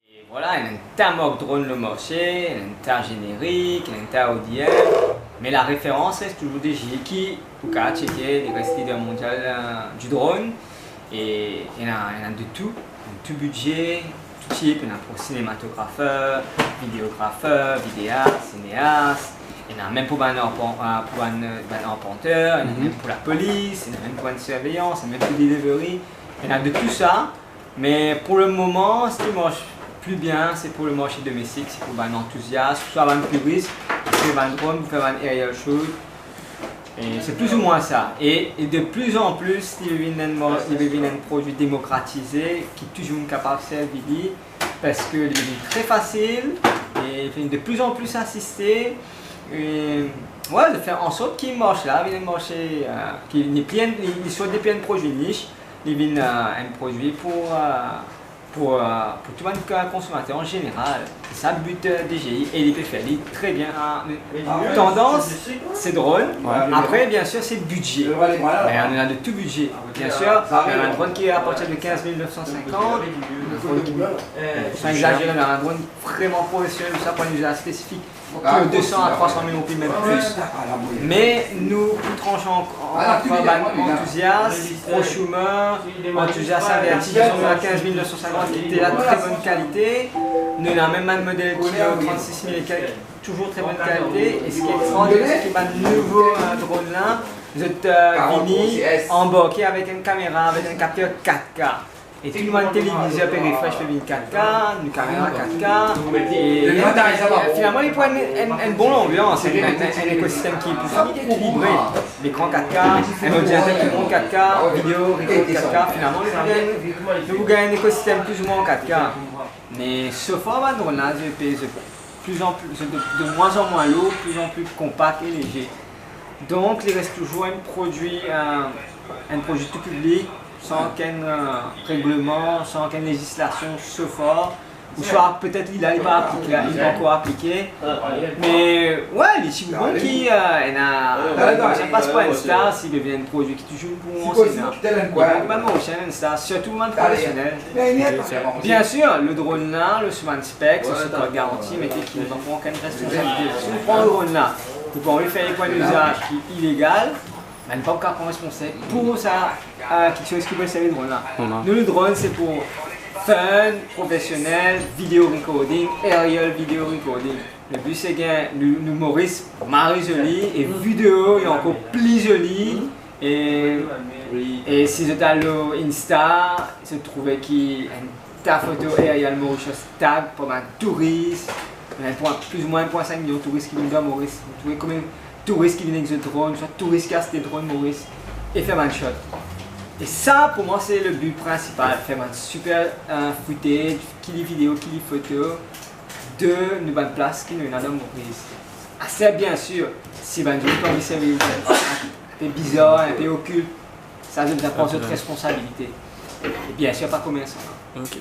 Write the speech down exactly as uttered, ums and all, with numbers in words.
E vwala, ena enn ta mark dronn lor marse, ena enn ta zenerik, ena enn ta O D M, me lareferans res touzour D J I ki ou kapav tcheke, li res lider mondial, eh, di dronn. E ena, ena de tou, ena tou bidze, tou tip, ena pou sinematografer, videografer, videas, sineas, ena mem pou bann arpan-, eh, pou bann, bann arpanter, ena mem pou lapolis, ena mem pou bann sirveyans, ena mem pou delivery, ena de tou sa. Me pou lemoman, seki mars pli bien, se pou le marse domestik, se pou bann antouzias, swa bann piris, ki fer bann dronn, pou fer bann aerial shoot. E se plizoumwin sa. E, e de pli an pli, li vinn enn mar-, li vinn enn prodwi demokratize, ki tou dimoun kapav servi li, parski li vinn tre fasil, e li vinn de pli an pli asiste. E, we, fer ansort ki mars la vinn enn marse, eh, ki li pli enn, li, li sort depi enn prodwi nish, li vinn, eh, enn prodwi pou, eh, pou, eh, pou tou bann konsomater an zeneral. Se sa bit, eh, D J I, e li pe fer li tre bien. Ah, tandans, se dronn. Apre, biensir, se bidze. Me nou ena de tou bidze. Biensir, nou ena enn dronn ki apartir de kinz mil nef san sinkant, enn dronn ki, san egzazere, nou ena enn dronn vreman profesionel, sa pou enn izaz spesifik, ki de san a trwa san mil roupi, mem plis. Me nou pou trans an-, ant bann antouzias, prosumer, antouzias averti, dizon, nou ena kinz mil nef san sinkant ki ete la, tre bonn kalite. Nou ena mem bann model ki, eh, trannsis mil e kelk, touzour tre bonn kalite. E seki extraordiner, seki bann nouvo, eh, dronn la, zot, eh, vini anbarke avek enn kamera, avek enn kapter kat K. E tou bann televizer pe refresh, pe vinn kat K, nou kamera kat K. E finalman, li pou enn, enn, enn bon lanbians, enn, enn, enn ekosistem ki pou fini ekilibre. Lekran kat K, enn ordinater ki mont kat K, video record kat K, finalman, nou pou gagn, nou pou gagn enn ekosistem plizoumwin kat K. Me so far, bann dronn la, zot pe, zot pli an pli, zot de, de mwin an mwin lour, pli an pli konpak e leze. Donk, li res touzour enn prodwi, eh, enn prodwi tou piblik, san okenn, eh, regleman, san okenn lezislasion so far, ouswa petet li la, li pa aplike, li pa ankor aplike. Me, we, li ti bon ki, eh, ena, sa pas pou enn star, si li vinn enn prodwi ki touzour pou ansien. Li pou bann ansien enn star, sirtou bann profesionel. Biensir, le dronn la, le sou bann spek, so kod garanti, mete ki nou pa pran okenn responsabilite. Si nou pran le dronn la, nou pa anvi fer enn izaz ki ilegal, me nou pa pou kapav pran responsabilite pou sa, eh, kiksoz ki pou servi dronn la. Nou, le dronn, se pou fun, profesionel, video recording, aerial video recording. Le bi, se gagn nou, nou Moris mari zoli e video li ankor pli zoli. E, e si zot al lor Insta, zot trouve ki enn ta foto aerial Mauritius tag par bann touris. Enn pwin, plizoumwin enn pwin sink milion touris ki vinn dan Moris. Zot trouve konbien touris ki vinn ek zot dronn, swa touris ki aste dronn Moris e fer bann shot. E sa, pou mwa, se le bi prinsipal, fer bann siper, eh, footage, ki li video, ki li foto de nou bann plas ki nou ena dan Moris. Aster, biensir, si bann dimoun pa anvi servi, enpe bizar, enpe okilt, sa, zot pran zot responsabilite. E biensir, pa komersan. Ok.